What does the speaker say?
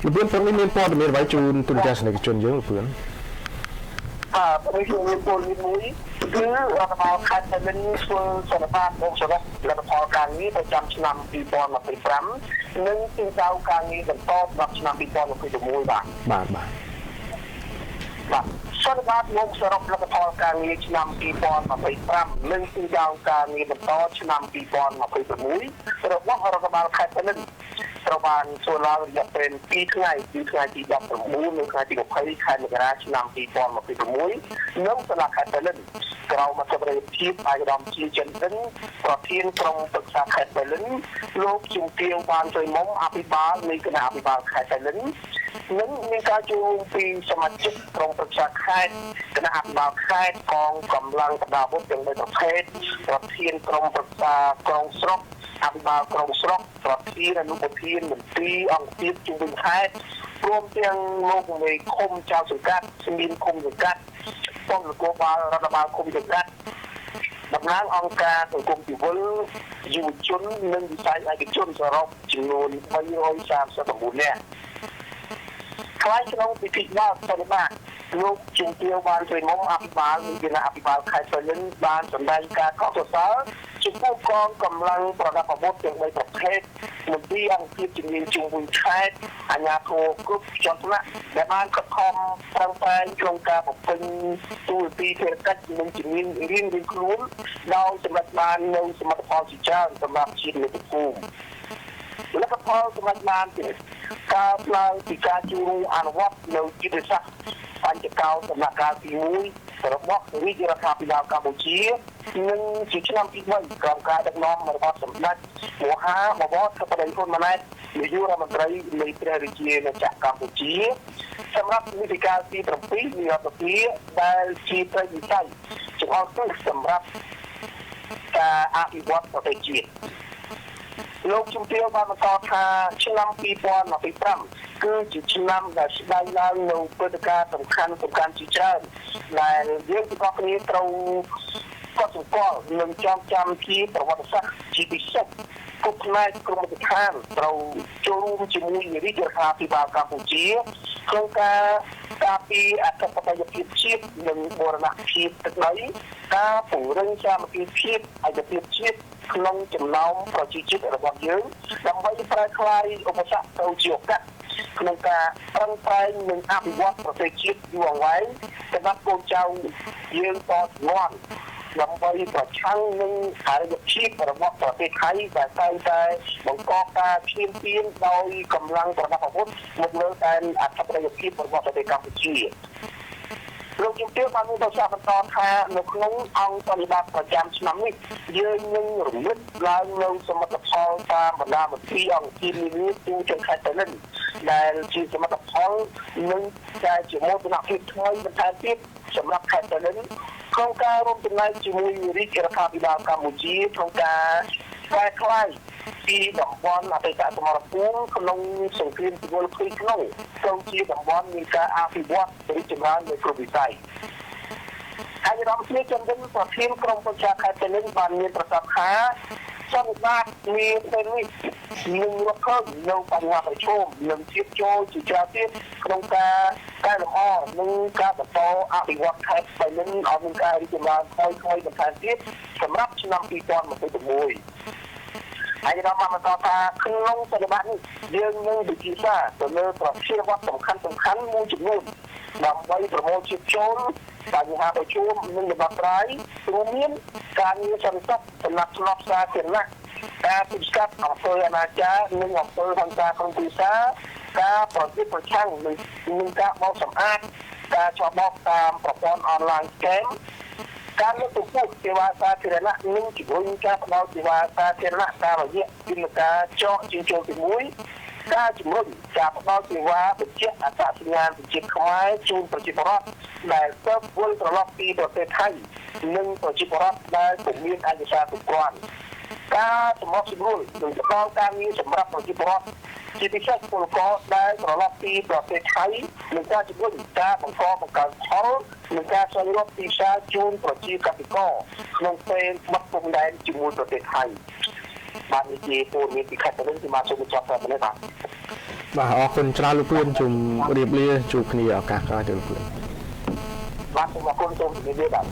លោកពឿនព្រឹកនេះមានព័ត៌មានអ្វីជូនទូរទស្សនិកជនយើងលោកពឿន? បាទ នេះគឺមានព័ត៌មានមួយ គឺរដ្ឋបាលខេត្តប៉ៃលិនធ្វើសន្និបាតបូកសរុបលទ្ធផលការងារប្រចាំឆ្នាំ2025 និងទិសដៅការងារបន្តសម្រាប់ឆ្នាំ2026។ បាទ បាទបាទ បាទ សន្និបាតបូកសរុបលទ្ធផលការងារឆ្នាំ2025 និងទិសដៅការងារបន្តឆ្នាំ2026របស់រដ្ឋបាលខេត្តប៉ៃលិន ត្រូវបានធ្វើឡើងរយៈពេល2ថ្ងៃ គឺថ្ងៃទី19 និងថ្ងៃទី20 ខែមករា ឆ្នាំ2026 នៅសាលាខេត្តប៉ៃលិន ក្រោមអធិបតីភាពឯកឧត្តមជាចិនរិន ប្រធានក្រុមប្រឹក្សាខេត្តប៉ៃលិន លោកជំទាវបានជួយមុំ អភិបាលនៃគណៈអភិបាលខេត្តប៉ៃលិន និងមានការចូលរួមពីសមាជិកក្រុមប្រឹក្សាខេត្ត គណៈអភិបាលខេត្ត កងកម្លាំងប្រដាប់អាវុធទាំង3ប្រភេទ ប្រធានក្រុមប្រឹក្សាក្រុងស្រុក អភិបាលក្រុងស្រុក ប្រធានអនុប្រធានមន្ទីរអង្គភាពជុំវិញខេត្ត ព្រមទាំងលោកមេឃុំចៅសង្កាត់ ស្មានឃុំសង្កាត់ ប៉ុស្តិ៍នគរបាលរដ្ឋបាលឃុំសង្កាត់ តំណាងអង្គការសង្គមស៊ីវិល យុវជន និងវិស័យឯកជន សរុបចំនួន339នាក់។ ថ្លែងក្នុងពិធីបើកសន្និបាត លោកជំទាវបានជួយមុំ អភិបាលនៃគណៈអភិបាលខេត្តប៉ៃលិន បានសម្ដែងការកោតសរសើរចំពោះកងកម្លាំងប្រដាប់អាវុធទាំង3ប្រភេទ មន្ទីរអង្គភាពជំនាញជុំវិញខេត្ត អាជ្ញាធរគ្រប់ជាន់ថ្នាក់ ដែលបានខិតខំប្រឹងប្រែងក្នុងការបំពេញតួនាទីភារកិច្ចនិងជំនាញរៀងៗខ្លួន ដោយសម្រេចបាននូវសមិទ្ធផលជាច្រើនសម្រាប់ជាតិមាតុភូមិ។ លទ្ធផលសម្រេចបានទៀត កើតឡើងពីការចូលរួមអនុវត្តនៅយុទ្ធសាស្ត្របញ្ចកោណដំណាក់កាលទី1របស់រាជរដ្ឋាភិបាលកម្ពុជា និងជាឆ្នាំទី3 ក្រោមការដឹកនាំរបស់សម្ដេចមហាបវរធិបតីហ៊ុនម៉ាណែត នាយករដ្ឋមន្ត្រីនៃព្រះរាជាណាចក្រកម្ពុជា សម្រាប់នីតិកាលទី7នៃរដ្ឋសភា ដែលជាត្រីវិស័យចង្អុលទិសសម្រាប់ការអភិវឌ្ឍប្រទេសជាតិ។ លោកជំទាវបានបន្តថា ឆ្នាំ2025គឺជាឆ្នាំដែលស្ដែងឡើងនៅព្រឹត្តិការណ៍សំខាន់សំខាន់ជាច្រើន ដែលយើងទាំងអស់គ្នាត្រូវកត់សម្គាល់និងចងចាំជាប្រវត្តិសាស្ត្រ ជាពិសេសគ្រប់ផ្នែកក្រុមស្ថានត្រូវចូលរួមជាមួយរាជរដ្ឋាភិបាលកម្ពុជា ក្នុងការការពារអធិបតេយ្យភាពជាតិនិងបូរណភាពទឹកដី ការពង្រឹងសាមគ្គីភាពឯកភាពជាតិក្នុងចំណោមប្រជាជាតិរបស់យើង ដើម្បីប្រែក្លាយឧបសគ្គទៅជាឱកាសក្នុងការប្រឹងប្រែងនិងអភិវឌ្ឍប្រទេសជាតិយូរអង្វែងសម្រាប់កូនចៅយើងតជំនាន់ ដើម្បីប្រឆាំងនឹងអរិយភាពរបស់ប្រទេសថៃ ដែលតែងតែបង្កការឈ្លានពានដោយកម្លាំងប្រដាប់អាវុធមកលើដែនអធិបតេយ្យភាពរបស់ប្រទេសកម្ពុជា។ លោកជំទាវបានមានប្រសាសន៍បន្តថា នៅក្នុងអង្គសន្និបាតប្រចាំឆ្នាំនេះ យើងនឹងរំលឹកឡើងនៅសមិទ្ធផលតាមបណ្ដាមន្ទីរអង្គភាពនានាទូទាំងខេត្តប៉ៃលិន ដែលជាសមិទ្ធផលនិងដែលជាមោទនភាពថ្មីបន្ថែមទៀតសម្រាប់ខេត្តប៉ៃលិន ក្នុងការរួមចំណែកជាមួយរាជរដ្ឋាភិបាលកម្ពុជា ក្នុងការប្រែក្លាយពីតំបន់អតីតសមរភូមិក្នុងសង្គ្រាមស៊ីវិលផ្ទៃក្នុង ទៅជាតំបន់មានការអភិវឌ្ឍរីកចម្រើននៅគ្រប់វិស័យ។ ឯកឧត្តមស្នេហ៍ចិនវិញ ប្រធានក្រុមប្រឹក្សាខេត្តប៉ៃលិន បានមានប្រសាសន៍ថា សន្និបាតនាពេលនេះនឹងរកឃើញនៅបញ្ហាប្រឈមនិងជាតិចូលជាច្រើនទៀត ក្នុងការកែលម្អនិងការបន្តអភិវឌ្ឍខេត្តប៉ៃលិនឲ្យមានការរីកចម្រើនថ្មីថ្មីបន្ថែមទៀតសម្រាប់ឆ្នាំ2026។ ហើយដល់បានបន្តថា ក្នុងសន្និបាតនេះ យើងនឹងវិជាសាទៅលើប្រធានបទសំខាន់សំខាន់មួយចំនួន ដើម្បីប្រមូលជាតិចូលបញ្ហាប្រឈមនិងដំណោះស្រាយ រួមមានការងារសន្តិសុខ សំណាក់ធ្នាប់សាធារណៈ ការទប់ស្កាត់អំពើអនាចារនិងអំពើហិង្សាក្នុងគ្រួសារ ការប្រយុទ្ធប្រឆាំងនឹងការបោកសម្អាត ការឆបោកតាមប្រព័ន្ធអនឡាញស្កេម ការលើកកម្ពស់សេវាសាធារណៈនិងជំរុញការផ្ដល់សេវាសាធារណៈតាមរយៈយន្តការចកជាងចូលទី1 ការជំរុញការផ្ដល់សេវាបញ្ជាក់អត្តសញ្ញាណប្រជាខ្មែរជូនប្រជាពលរដ្ឋដែលទៅវិលត្រឡប់ពីប្រទេសថៃ និងប្រជាពលរដ្ឋដែលពុំមានឯកសារគ្រប់គ្រាន់ ការសម្របសម្រួលនិងផ្ដល់ការងារសម្រាប់ប្រជាពលរដ្ឋ ជាពិសេសពលករដែលត្រឡប់ពីប្រទេសថៃ និងការជំរុញការបង្កបង្កើនផលនិងការស្វែងរកទីផ្សារជូនប្រជាកសិករក្នុងពេលបិទព្រំដែនជាមួយប្រទេសថៃ។ បាទ នេះជាព័ត៌មានពីខេត្តប៉ៃលិន ខ្ញុំបាទសូមបញ្ចប់តែប៉ុណ្ណេះបាទ។ បាទអរគុណច្រើនលោកពឿនជម្រាបលាជួបគ្នាឱកាសក្រោយទៅលោកពឿន បាទសូមអរគុណសូមជម្រាបលាបាទ។